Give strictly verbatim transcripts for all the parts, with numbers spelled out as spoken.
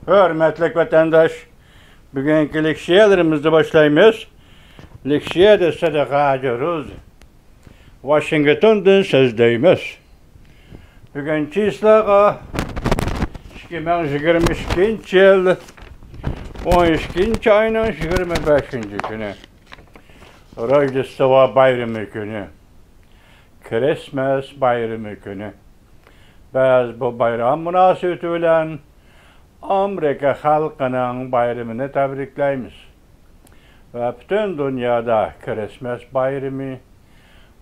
ھۆرمەتلىك ۋەتەنداش، بۈگۈنكى لېكسىيەلىرىمىزنى باشلايمىز. لېكسىيەدە سەدىقە ھاجى روزى، ۋاشىنگتوندىن سۆزلەيمىز. بۈگۈن چىسلاغا ئىككى مىڭ يىگىرمە ئىككىنچى يىل ئون ئىككىنچى ئاينىڭ يىگىرمە بەشىنچى كۈنى. روژدېستۋا بايرىمى كۈنى. كىرىسمەس بايرىمى كۈنى. بىز بۇ بايرام مۇناسىۋىتى بىلەن ئامېرىكا خەلقىنىڭ بايرىمىنى تەبرىكلەيمىز ۋە پۈتۈن دۇنيادا كىرىسمەس بايرىمى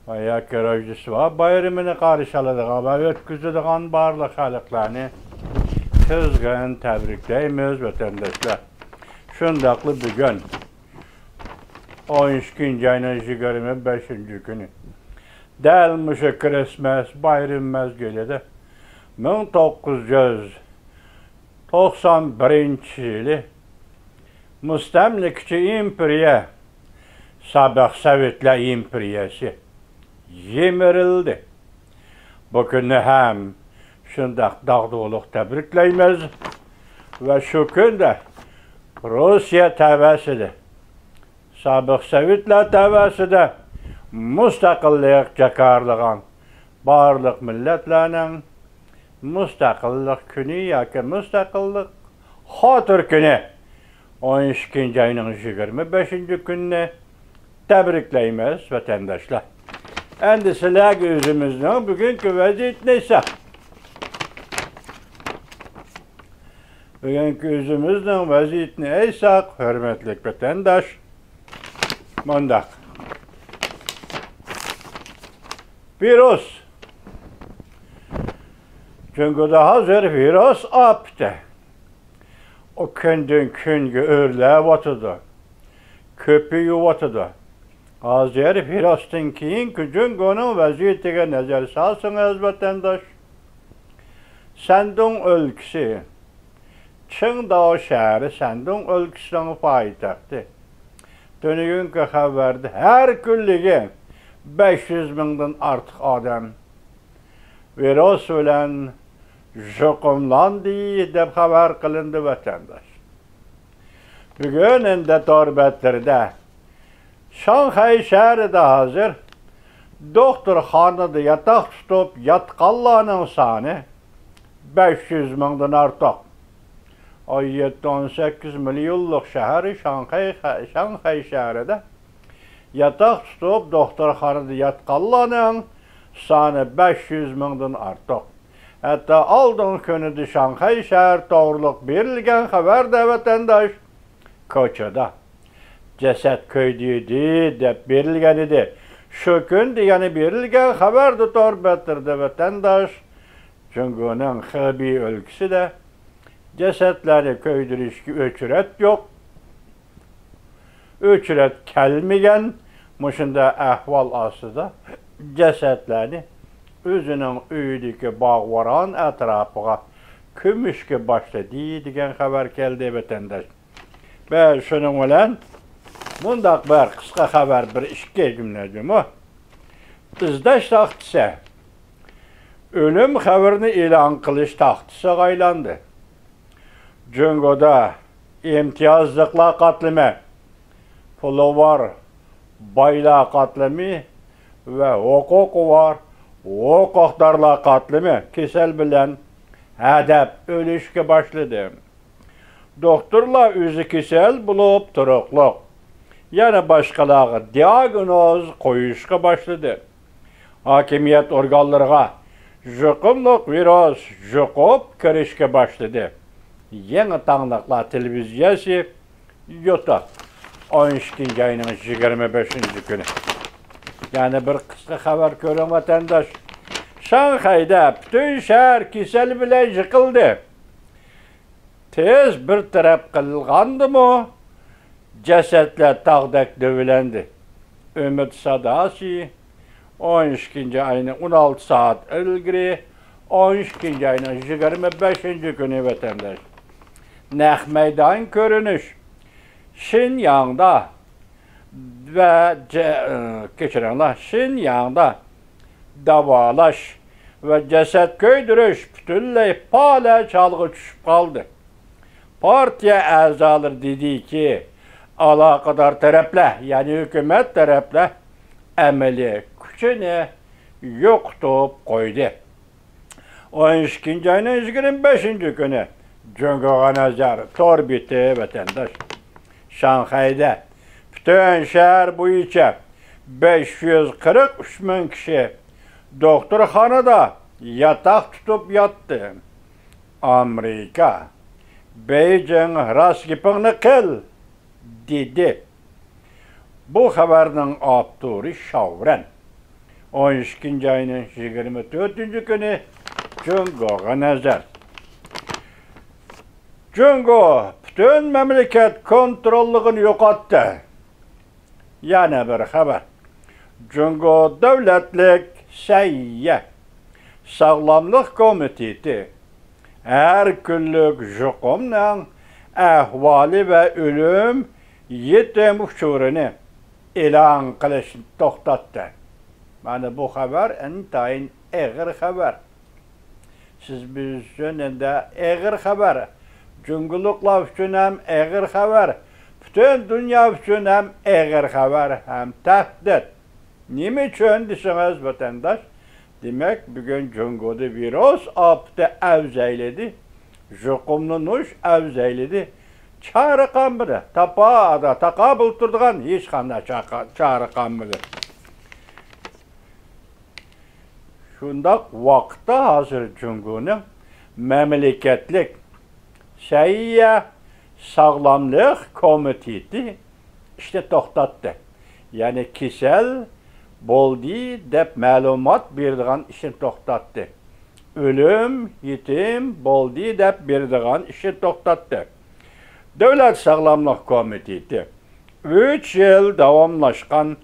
ۋە ياكى روژدېستۋا بايرىمىنى قارشى ئالىدىغان ۋە ئۆتكۈزىدىغان بارلىق خەلقلەرنى قىزغىن تەبرىكلەيمىز، ۋەتەنداشلار. شۇنداقلا بۈگۈن ئون ئىككىنچى ئاينىڭ يىگىرمە بەشىنچى كۈنى، دەل مۇشۇ كىرىسمەس بايرىمى مەزگىلىدە مىڭ توققۇز يۈز توقسان بىرىنچى يىلى مۇستەملىكىچى ئىمپېرىيە، سابىق سوۋېتلار ئىمپېرىيەسى يىمىرىلدى. بۇ كۈننى ھەم شۇنداق داغدۇغىلىق تەبرىكلەيمىز ۋە شۇ كۈندە روسىيە تەۋەسىدە، سابىق سوۋېتلار تەۋەسىدە مۇستەقىللىق جاكارلىغان بارلىق مىللەتلەرنىڭ مۇستەقىللىق كۈنى ياكى مۇستەقىللىق خاتىرە كۈنى، ئون ئىككىنچى ئاينىڭ يىگىرمە بەشىنچى كۈنىنى تەبرىكلەيمىز، ۋەتەنداشلار. ئەمدى سىلەرگە ئۆزىمىزنىڭ بۈگۈنكى ۋەزىيىتىنى ئېيتساق، بۈگۈنكى ئۆزىمىزنىڭ ۋەزىيىتىنى ئېيتساق، ھۆرمەتلىك ۋەتەنداش، مۇنداق. ۋىرۇس. جۇڭگودا ھازىر ۋىرۇس ئاپىتى. ئۇ كۈندىن كۈنگە ئۆرلەۋاتىدۇ، كۆپىيىۋاتىدۇ. ھازىر ۋىرۇستىن كېيىنكى جۇڭگونىڭ ۋەزىيىتىگە نەزەر سالسىڭىز، ۋەتەنداش، سەندۇڭ ئۆلكىسى، چىڭداۋ شەھىرى سەندۇڭ ئۆلكىسىنىڭ پايتەختى. تۈنۈگۈنكى خەۋەردە ھەر كۈنلۈكى بەش يۈز مىڭدىن ئارتۇق ئادەم ۋىرۇس بىلەن يۇقۇملاندى دەپ خەۋەر قىلىندى، ۋەتەنداش. بۈگۈن ئەمدى تور بەتلىرىدە شاڭخەي شەھىرىدە ھازىر دوختۇرخانىدا ياتاق تۇتۇپ ياتقانلارنىڭ سانى بەش يۈز مىڭدىن ئارتۇق. ئون يەتتە، ئون سەككىز مىليونلۇق شەھەر شاڭخەي، شاڭخەي شەھىرىدە ياتاق تۇتۇپ دوختۇرخانىدا ياتقانلارنىڭ سانى بەش يۈز مىڭدىن ئارتۇق. ھەتتا ئالدىنقى كۈنىدە شاڭخەي شەھەر توغرۇلۇق بېرىلگەن خەۋەردە، ۋەتەنداش، كوچىدا جەسەت كۆيدۈردى دەپ بېرىلگەن ئىدى. شۇ كۈندە يەنە بېرىلگەن خەۋەردە تور بەتلىرىدە، ۋەتەنداش، جۇڭگونىڭ خېبېي ئۆلكىسىدە جەسەتلەرنى كۆيدۈرۈشكە ئۆچرەت يوق. ئۆچرەت كەلمىگەن مۇشۇنداق ئەھۋال ئاستىدا جەسەتلەرنى ئۆزىنىڭ ئۆيىدىكى باغ-ۋاران ئەتراپىغا كۆمۈشكە باشلىدى دېگەن خەۋەر كەلدى، ۋەتەنداش. ۋە شۇنىڭ بىلەن مۇنداق بىر قىسقا خەۋەر، بىر ئىككى جۈملە جۇمۇ. ئىزدەش تاختىسى ئۆلۈم خەۋىرىنى ئېلان قىلىش تاختىسىغا ئايلاندى. جۇڭگودا ئىمتىيازلىقلار قاتلىمى، پۇلى بار بايلار قاتلىمى ۋە ھوقۇقى بار ھوقۇقدارلار قاتلىمى كېسەل بىلەن ھەدەپ ئۆلۈشكە باشلىدى. دوختۇرلار ئۆزى كېسەل بولۇپ تۇرۇقلۇق، يەنە باشقىلارغا دىئاگنوز قويۇشقا باشلىدى. ھاكىمىيەت ئورگانلىرىغا يۇقۇملۇق ۋىرۇس يۇقۇپ كىرىشكە باشلىدى. يېڭى تاڭلىقلار تېلېۋىزىيەسى، يوتۇ، ئون ئىككىنچى ئاينىڭ يىگىرمە بەشىنچى كۈنى. يەنە بىر قىسقا خەۋەر كۆرۈڭ، ۋەتەنداش. شاڭخەيدە پۈتۈن شەھەر كېسەل بىلەن يىقىلدى. تېز بىر تەرەپ قىلغاندىمۇ، جەسەتلەر تاغدەك دۆۋىلەندى. ئۈمىد ساداسى ئون ئىككىنچى ئاينىڭ ئون ئالتە سائەت ئىلگىرى، ئون ئىككىنچى ئاينىڭ يىگىرمە بەشىنچى كۈنى، ۋەتەنداش. نەق مەيدان كۆرۈنۈش. شىنياڭدا ۋە جە-، ئى، كەچۈرۈڭلار، شىنياڭدا داۋالاش ۋە جەسەت كۆيدۈرۈش پۈتۈنلەي پالەچ ھالغا چۈشۈپ قالدى. پارتىيە ئەزالىرى دېدىكى، ئالاقىدار تەرەپلەر، يەنى ھۆكۈمەت تەرەپلەر ئەمەلىي كۈچىنى يوقىتىپ قويدى. ئون ئىككىنچى ئاينىڭ يىگىرمە بەشىنچى كۈنى جۇڭگوغا نەزەر تور بېتى ۋەتەنداش. شاڭخەيدە پۈتۈن شەھەر بويىچە بەش يۈز قىرىق ئۈچ مىڭ كىشى دوختۇرخانىدا ياتاق تۇتۇپ ياتتى. ئامېرىكا، بېيجىڭ، راست گېپىڭنى قىل، دېدى. بۇ خەۋەرنىڭ ئاپتورى شاۋرەن. ئون ئىككىنچى ئاينىڭ يىگىرمە تۆتىنچى كۈنى جۇڭگوغا نەزەر. جۇڭگو پۈتۈن مەملىكەت كونتروللۇقىنى يوقاتتى. يەنە بىر خەۋەر. جۇڭگو دۆلەتلىك سەھىيە ساغلاملىق كومىتېتى ھەر كۈنلۈك يۇقۇمنىڭ ئەھۋالى ۋە ئۆلۈم، يېتىم ئۇچۇرىنى ئېلان قىلىشنى توختاتتى. مانا بۇ خەۋەر ئىنتايىن ئېغىر خەۋەر. سىز بىز ئۈچۈن ئەمدى ئېغىر خەۋەر. جۇڭگولۇقلار ئۈچۈن ھەم ئېغىر خەۋەر. پۈتۈن دۇنيا ئۈچۈن ھەم ئېغىر خەۋەر ھەم تەھدىت. نېمە ئۈچۈن دېسىڭىز، ۋەتەنداش، دېمەك، بۈگۈن جۇڭگودا ۋىرۇس ئاپىتى ئەۋج ئەيلىدى. يۇقۇملىنىش ئەۋج ئەيلىدى. چارە قالمىدى. تاپا-، تاقابىل تۇرىدىغان ھېچقانداق چاقا-، چارە قالمىدى. شۇنداق ۋاقىتتا ھازىر جۇڭگونىڭ مەملىكەتلىك سەھىيە ساغلاملىق كومىتېتى ئىشنى توختاتتى. يەنى كېسەل بولدى دەپ مەلۇمات بېرىدىغان ئىشنى توختاتتى. ئۆلۈم، يېتىم بولدى دەپ بېرىدىغان ئىشنى توختاتتى. دۆلەت ساغلاملىق كومىتېتى ئۈچ يىل داۋاملاشقان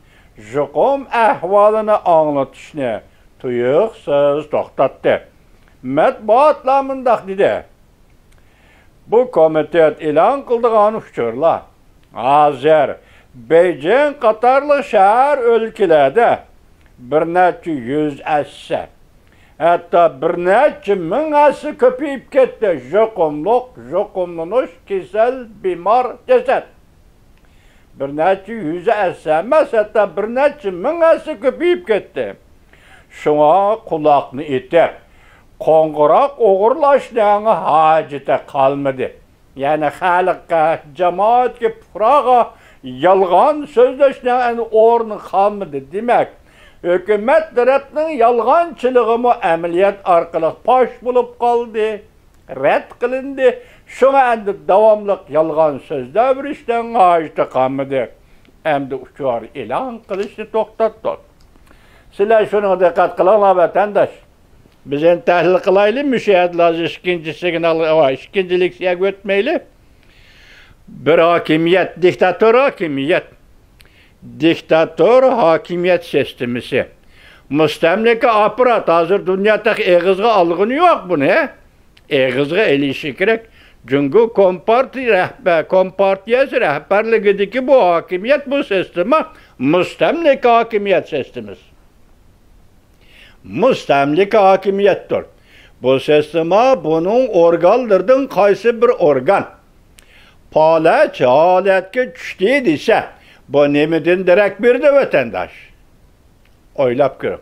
يۇقۇم ئەھۋالىنى ئاڭلىتىشنى تۇيۇقسىز توختاتتى. مەتبۇئاتلار مۇنداق دېدى: بۇ كومىتېت ئېلان قىلىدىغان ئۇچۇرلار ھازىر بېيجىڭ قاتارلىق شەھەر، ئۆلكىلەردە بىر نەچچە يۈز ھەسسە، ھەتتا بىر نەچچە مىڭ ھەسسە كۆپىيىپ كەتتى. يۇقۇملۇق، يۇقۇملىنىش، كېسەل، بىمار، جەسەت. بىر نەچچە يۈز ھەسسە ئەمەس، ھەتتا بىر نەچچە مىڭ ھەسسە كۆپىيىپ كەتتى. شۇڭا قۇلاقنى ئېتىپ، قوڭغۇراق ئوغرىلاشنىڭ ھاجىتى قالمىدى. يەنى خەلققە، جامائەتكە، پۇقراغا يالغان سۆزلەشنىڭ ئەمدى ئورنى قالمىدى. دېمەك، ھۆكۈمەت تەرەپنىڭ يالغانچىلىقىمۇ ئەمەلىيەت ئارقىلىق پاش بولۇپ قالدى، رەت قىلىندى. شۇڭا ئەمدى داۋاملىق يالغان سۆزلەۋېرىشنىڭ ھاجىتى قالمىدى. ئەمدى ئۇچۇر ئېلان قىلىشنى توختاتتۇق. سىلەر شۇنىڭغا دىققەت قىلىڭلار، ۋەتەنداش. بىز ئەمدى تەھلىل قىلايلى، مۇشۇ يەردىلا ھازىر ئىككىنچى سىگنال، ئىككىنچى لېكسىيەگە ئۆتمەيلى. بىر ھاكىمىيەت، دىكتاتور ھاكىمىيەت. دىكتاتور ھاكىمىيەت سىستېمىسى. مۇستەملىكە ئاپپارات. ھازىر دۇنيا تېخى ئېغىزغا ئالغىنى يوق بۇنى. ئېغىزغا ئېلىشى كېرەك. جۇڭگو كومپارتىيە رەھبە-، كومپارتىيەسى رەھبەرلىكىدىكى بۇ ھاكىمىيەت، بۇ سىستېما مۇستەملىكە ھاكىمىيەت سىستېمىسى. مۇستەملىكە ھاكىمىيەتتۇر. بۇ سىستېما، بۇنىڭ ئورگانلىرىدىن قايسى بىر ئورگان پالەچ ھالەتكە چۈشتى دېسە، بۇ نېمىدىن دېرەك بېرىدۇ، ۋەتەنداش؟ ئويلاپ كۆرۈڭ.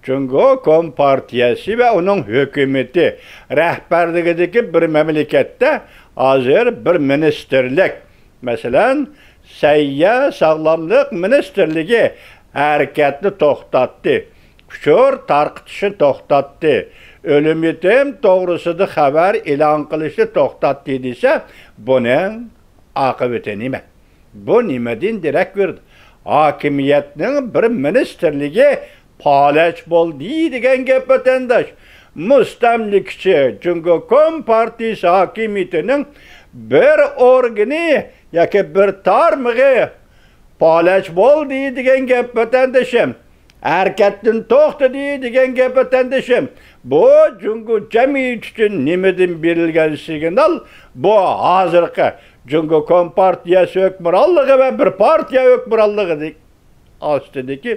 جۇڭگو كومپارتىيەسى ۋە ئۇنىڭ ھۆكۈمىتى رەھبەرلىكىدىكى بىر مەملىكەتتە ھازىر بىر مىنىستىرلىك، مەسىلەن، سەھىيە ساغلاملىق مىنىستىرلىكى ھەرىكەتنى توختاتتى، ئۇچۇر تارقىتىشنى توختاتتى، ئۆلۈم يېتىم توغرىسىدا خەۋەر ئېلان قىلىشنى توختاتتى دېسە، بۇنىڭ ئاقىۋىتى نېمە؟ بۇ نېمىدىن دېرەك بېرىدۇ؟ ھاكىمىيەتنىڭ بىر مىنىستىرلىكى پالەچ بولدى دېگەن گەپ، ۋەتەنداش. مۇستەملىكىچى جۇڭگو كومپارتىيىسى ھاكىمىيىتىنىڭ بىر ئورگىنى ياكى بىر تارمىقى پالەچ بولدى دېگەن گەپ، ۋەتەندىشىم. ھەرىكەتتىن توختىدى دېگەن گەپ، ۋەتەندىشىم. بۇ جۇڭگو جەمئىيىتى ئۈچۈن نېمىدىن بېرىلگەن سىگنال؟ بۇ ھازىرقى جۇڭگو كومپارتىيەسى ھۆكۈمرانلىقى ۋە بىر پارتىيە ھۆكۈمرانلىقى ئاستىدىكى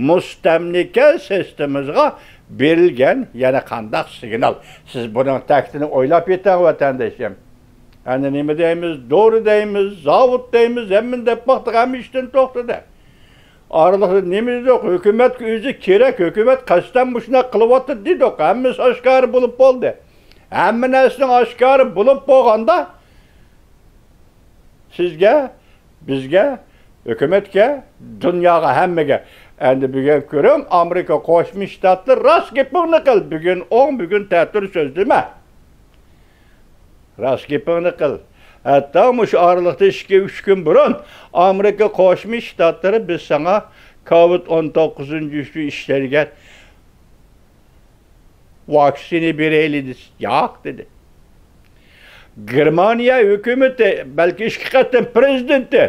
مۇستەملىكە سىستېمىسىغا بېرىلگەن يەنە قانداق سىگنال؟ سىز بۇنىڭ تەكتىنى ئويلاپ يېتىڭ، ۋەتەندىشىم. ئەنە نېمە دەيمىز، دورا دەيمىز، زاۋۇت دەيمىز، ھەممىنى دەپ باقتۇق، ھەممە ئىشتىن توختىدى. ئارىلىقتا نېمە دېدۇق، ھۆكۈمەتكە ئۆزى كېرەك، ھۆكۈمەت قەستەن مۇشۇنداق قىلىۋاتىدۇ دېدۇق، ھەممىسى ئاشكارا بولۇپ بولدى. ھەممە نەرسىنىڭ ئاشكارا بولۇپ بولغاندا، سىزگە، بىزگە، ھۆكۈمەتكە، دۇنياغا، ھەممىگە. ئەندى بۈگۈن كۆرۈڭ، ئامېرىكا قوشما شتاتلىرى، راست گېپىڭنى قىل، بۈگۈن ئوڭ، بۈگۈن تەتۈر سۆزلىمە. راست گېپىڭنى قىل. ھەتتا مۇشۇ ئارىلىقتا ئىككى، ئۈچ كۈن بۇرۇن ئامېرىكا قوشما شتاتلىرى، بىز ساڭا كوۋىد ئون توققۇزىنچى ئۈچۈن ئىشلەيدىغان ۋاكسىنا بېرەيلى دېسە، ياق دېدى. گېرمانىيە ھۆكۈمىتى، بەلكى ئىككى قېتىم پرېزىدېنتى،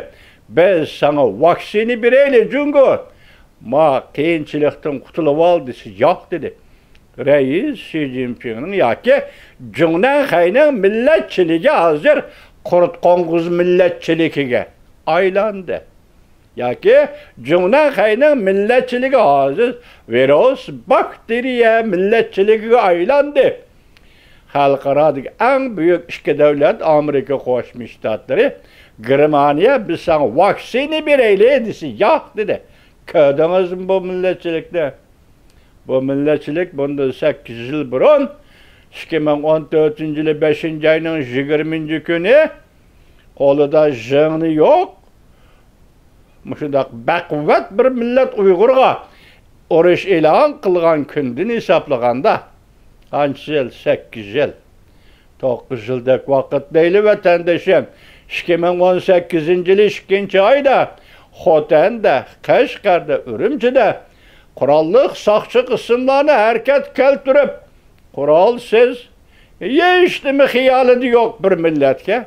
بىز ساڭا ۋاكسىنا بېرەيلى جۇڭگو، ما قىيىنچىلىقتىن قۇتۇلۇۋال دېسە، ياق دېدى. رەئىس شى جىنپىڭنىڭ ياكى جۇڭنەنخەينىڭ مىللەتچىلىكى ھازىر قۇرت قوڭغۇز مىللەتچىلىكىگە ئايلاندى. ياكى جۇڭنەنخەينىڭ مىللەتچىلىكى ھازىر ۋىرۇس، باكتېرىيە مىللەتچىلىكىگە ئايلاندى. خەلقئارادىكى ئەڭ بۈيۈك ئىككى دۆلەت، ئامېرىكا قوشما شتاتلىرى، گېرمانىيە، بىز ساڭا ۋاكسىنا بېرەيلى دېسە، ياق دېدى. كۆردىڭىزمۇ بۇ مىللەتچىلىكنى؟ بۇ مىللەتچىلىك بۇندىن سەككىز يىل بۇرۇن، ئىككى مىڭ ئون تۆتىنچى يىلى بەشىنچى ئاينىڭ يىگىرمىنچى كۈنى، قولىدا ژىڭنە يوق، مۇشۇنداق بەقۇۋۋەت بىر مىللەت ئۇيغۇرغا ئۇرۇش ئېلان قىلغان كۈندىن ھېسابلىغاندا، قانچە يىل؟ سەككىز يىل. توققۇز يىلدەك ۋاقىت دەيلى، ۋەتەندىشىم. ئىككى مىڭ ئون سەككىزىنچى يىلى ئىككىنچى ئايدا خوتەندە، قەشقەردە، ئۈرۈمچىدە قوراللىق ساقچى قىسىملارنى ھەرىكەتكە كەلتۈرۈپ، قورالسىز، ھېچنېمە خىيالىدا يوق بىر مىللەتكە،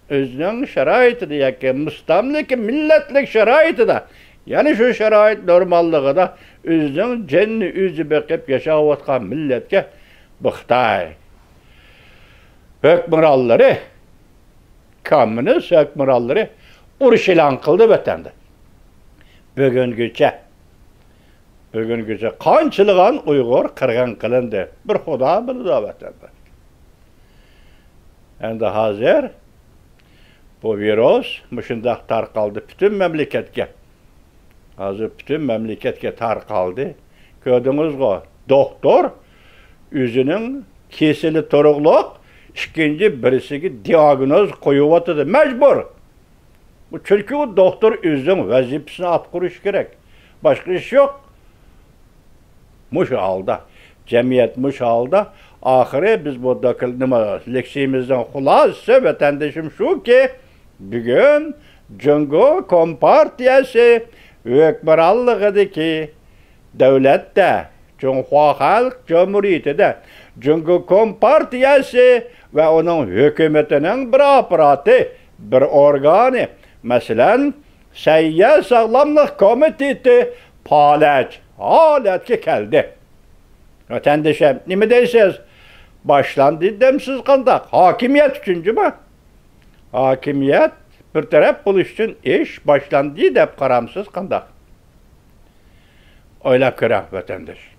ئۆزىنىڭ شارائىتىدا ياكى مۇستەملىكە مىللەتلىك شارائىتىدا، يەنى شۇ شارائىت نورماللىقىدا ئۆزىنىڭ جېنىنى ئۆزى بېقىپ ياشاۋاتقان مىللەتكە بۇ خىتاي ھۆكمرانلىرى، كوممۇنىست ھۆكمرانلىرى ئۇرۇش ئېلان قىلدى ۋەتەندە. بۈگۈنگىچە، بۈگۈنگىچە قانچىلىغان ئۇيغۇر قىرغىن قىلىندى، بىر خۇدا بىلىدۇ ۋەتەندە. ئەمدى ھازىر بۇ ۋىرۇس مۇشۇنداق تارقالدى پۈتۈن مەملىكەتكە. ھازىر پۈتۈن مەملىكەتكە تارقالدى. كۆردىڭىزغۇ، دوختۇر ئۆزىنىڭ كېسىلى تۇرۇقلۇق ئىككىنچى بىرسىگە دىئاگنوز قويۇۋاتىدۇ، مەجبۇر. بۇ، چۈنكى ئۇ دوختۇر ئۆزىنىڭ ۋەزىپىسىنى ئاتقۇرۇشى كېرەك. باشقا ئىش يوق. مۇشۇ ھالدا، جەمئىيەت مۇشۇ ھالدا. ئاخىرى بىز بۇ دوكل-، نېمە، لېكسىيىمىزنىڭ خۇلاسىسى، ۋەتەندىشىم، شۇكى، بۈگۈن جۇڭگو كومپارتىيەسى ھۆكمرانلىقىدىكى دۆلەتتە، جۇڭخۇا خەلق جۇمھۇرىيىتىدە جۇڭگو كومپارتىيەسى ۋە ئۇنىڭ ھۆكۈمىتىنىڭ بىر ئاپپاراتى، بىر ئورگانى، مەسىلەن، سەھىيە ساغلاملىق كومىتېتى پالەچ ھالەتكە كەلدى. ۋەتەندىشىم، نېمە دەيسىز؟ باشلاندى دەمسىز قانداق؟ ھاكىمىيەت ئۈچۈن جۇمۇ. ھاكىمىيەت بىر تەرەپ بولۇش ئۈچۈن ئىش باشلاندى دەپ قارامسىز قانداق؟ ئويلاپ كۆرۈڭ، ۋەتەنداش.